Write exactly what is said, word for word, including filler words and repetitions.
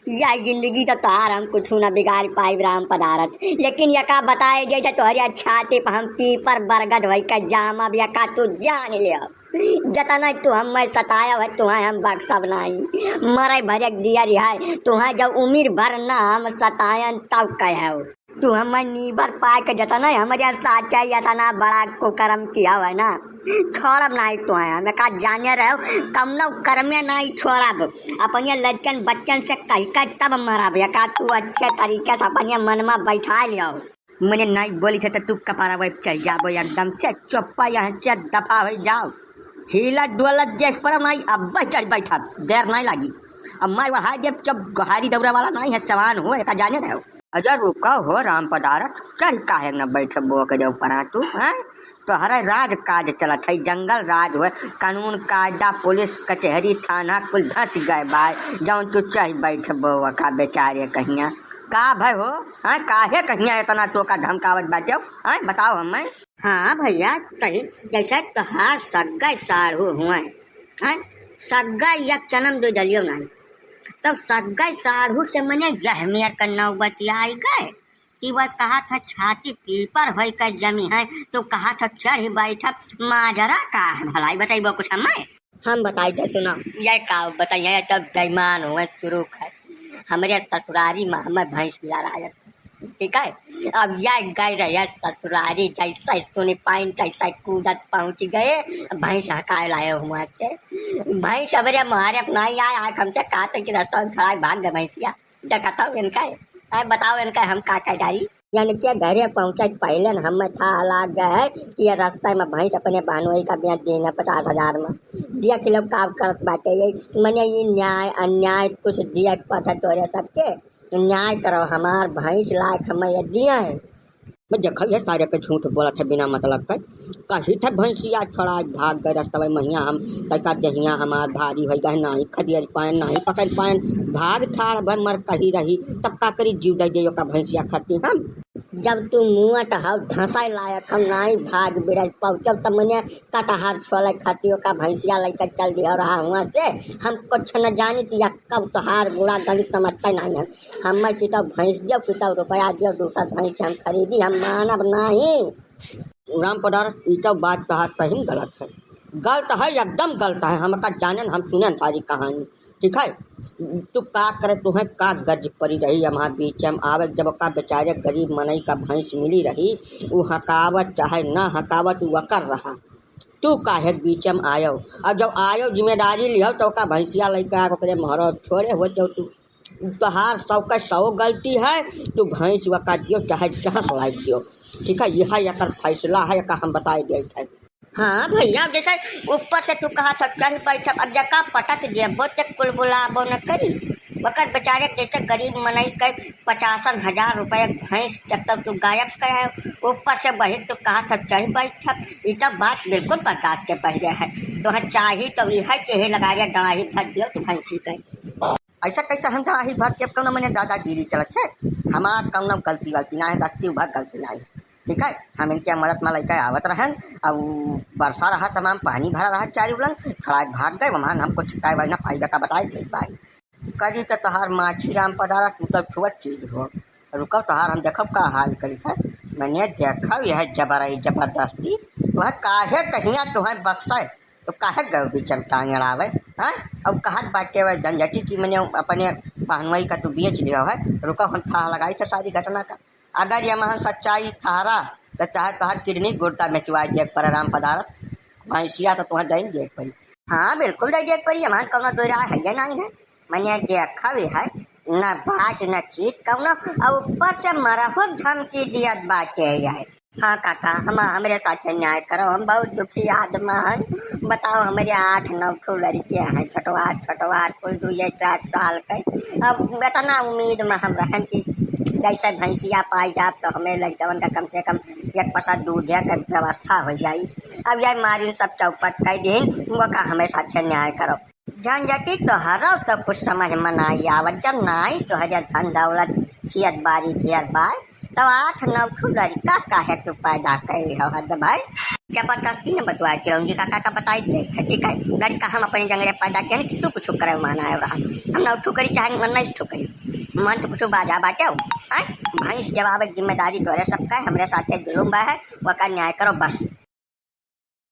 यह जिंदगी तो तोहार हम कुछ न बिगाड़ पाइब राम पदारथ, लेकिन यका बताए जैसे तोहरे छाती पर हम पीपर बरगद होई के जामब, यका तू जान ले। जतना तू हमें सताया है, तुहें हम बख्शब नाई। मरे भरे दिया रिहाय, तुहें जब उम्र भर ना हम सतायन तब कहे। तू हमें नीबर पाए के जतना हमरे साथ है, यतना बड़ा कुकर्म किया है ना, छोड़ब नाई तुहें। हमें का जाने रहो, कमनो कर्मे नाई छोड़ब। अपने लड़कन बच्चन से कह के तब मरब। यका तू अच्छे तरीके से अपने मन में बैठा लियो। मने नाई बोली से तो तू कपारा वही चढ़ जाबो एकदम से। चुप्पा यहाँ से दफा हो जाओ। हिलत डोलत देख पर नाई, अब चढ़ बैठब, देर नाई लागी। अब मैं वहां जब जब गोहारी दौरा वाला नाई है, सवान हो, एका जाने रहो। अरे रुको हो राम पदारथ, चढ़ काहे न बैठबो के ऊपर तू, हैं? तोहरे राज काज चलत है, जंगल राज हुए, कानून कायदा, पुलिस, कचहरी, थाना कुल धस गए बाय, जौन तू चढ़ बैठबो का बेचारे कहिया। का भय हो, हैं? काहे कहिया इतना तोका धमकावत बाटे, हैं? बताओ हमें। हाँ भैया, सही, जैसे तोहार सग्गै साढ़ू हुए, हैं? सग्गै एक जन्म दो डलियो नहीं, तब सग्गै साढ़ू से मने यह मेर का नौबत आई गए कि वह कहा था छाती पीपर होई का जमी है, तो कहा था चढ़ बैठा, माजरा का है भलाई, बताइबो कुछ हमें? हम बताई दे, सुनो, ये का बताइए, तब बेईमान हुए शुरू है, हमरे ससुरारी में हमें भैंस बिलार आयल, ठीक है। अब यह गए रहे ससुरारी, जैसे सुनी पाइन तैसे कूदत पहुंच गए, भैंस हकाए लाए हुआ से। भैंस हमरे मारे नहीं आए, आए हमसे कहा था कि रास्ता में खड़ा भाग गए भैंसिया। देखा था इनका, आए बताओ इनका हम का कह डारी। इनके घरे पहुंचे के पहले न हमें था लाग गए है कि ये रास्ता में भैंस अपने बहनोई का बेच देना पचास हजार में। देख लो का करत बाटे ये, मने ये न्याय अन्याय कुछ दिया पता तोरे सबके। न्याय करो, हमार भैंस लायक हमें ये दिया है। मैं देखो ये सारे के झूठ बोलत है बिना मतलब के। कही थे भैंसिया छोड़ा भाग गए रास्ता में, महिया हम तैका देहिया हमार भारी होई गए, नाही खदेड़ पाएन, नाही पकड़ पाएन, भाग ठाड़ भर मर कही रही, तब का करी जीव दे दे ओका भैंसिया खातिर हम। जब तू मुआ टहाव धंसाई लायक हम नाही भाग बिरज पहुँचब, तब मने कटहर छोले खातिर ओका भैंसिया लेकर चल दिया रहा हुआ से। हम कुछ न जानी तो या कब तोहार बुरा गणित समझते नहीं है। हमें कि तो भैंस दियो, कि तो रुपया दियो, दूसर भैंस हम खरीदी, हम मानब नहीं। राम पदारथ, ई तो बात तोहार सही में गलत है, गलत है, एकदम गलत है। हमका जानन, हम सुनन सारी कहानी, ठीक है। तू का करे, तुहें का गर्ज पड़ी रही हमार बीच में आवे, जब का बेचारे गरीब मनई का भैंस मिली रही, उ हकावत चाहे ना हकावत, उ अकर रहा। तू काहे के बीच में आयो? अब जब आयो जिम्मेदारी लियो तो का भैंसिया लइके आके ओकरे महरो छोड़े हो जाओ तू। तोहार सौ का सौ गलती है, तू भैंस वका दियो चाहे जहाँ से लाई दियो, ठीक है। यह एकर फैसला है, एका हम बताए देत है। हाँ भैया, जैसे ऊपर से तू कहा था चढ़ बैठब, अब जका पटक देबो ते कुल बुलाबो न करी। ओकर बेचारे के जैसे गरीब मनई के पचासन हजार रुपया भैंस जब तक तू गायब करायो, ऊपर से वही तू कहा था चढ़ बैठब, ई तब बात बिल्कुल बर्दाश्त के बहिरे है। तोहे चाही तो ई है कि हे लगाए डड़ाही भर दियो तू भैंसी के। ऐसा कैसे हम डड़ाही भर के, कौनो मने दादागिरी चलत है? हमार कौनो गलती वलती ना है, रखती भर गलती ना है, ठीक है। हम इनके मदद में लइके आवत रहन, अब उ बरसा रहा, तमाम पानी भरा रहा चारी उलंग, छड़ाए भाग गए, वहाँ हम कुछ छिटकाए वाली ना पाई का बताए देत बाई। करी तो तोहार माछी राम पदारथ, तू तो छुअत चीज हो। रुको तोहार हम देखब का हाल करी था। मने देखब यह जबर, जबरदस्ती, वह काहे कहिया तुहें बक्सा है? तो काहे गयो बीच में टांग अड़ावे, हाँ? अब कहत बाटे वह झंझटी की मने अपने पहनवाई का तू बेच लियो है। रुको हम थाह लगाई था सारी घटना का। अगर ये महन सच्चाई ठहरा तो चाहे तोहर किडनी गुर्दा में चुआई देख पर राम पदारथ, भैंसिया तो तुहें दइन देख पड़ी। हाँ बिल्कुल दे देख पड़ी, हमार कौनो दो राय है ये नहीं है। मने देखा भी है, न बात न चीत कौनो, और ऊपर से मरहु धमकी दियत बाटे है। हाँ काका, हम, हमरे साथे न्याय करो, हम बहुत दुखी आदमी हन। बताओ, हमरे आठ नौ ठो लड़के हैं, छोटवार, छोटवार, कोई दुइये चार साल के। अब इतना उम्मीद में हम रहन कि जैसे भैंसिया पाई जात तो हमें लड़कवन का कम से कम एक पसा दूध के व्यवस्था हो जाई। अब ये मारिन सब चौपट कर दीन, वो का हमें साथे न्याय करो। झंझटी तोहरो तो कुछ समझ में नाई आवत, जब नाई तोहरे धन दौलत खेत बारी ढेर बाय, तो आठ नौ ठो लड़का काहे तू पैदा कैले हो, हद भाई। जबरदस्ती न बतुआ चिरौंजी काका का बताई दे, ठीक है? लड़का हम अपने जंगले पैदा किए हैं कि तू कुछ करे माना है रहा। हम नौ ठो करी चाहे उन्नीस ठो करी, मन तो कुछ बाजा बाटे हो, हैं? भैंस जवाब जिम्मेदारी तोरे सबका है, हमरे साथे जुलुम बा है, वका न्याय करो बस।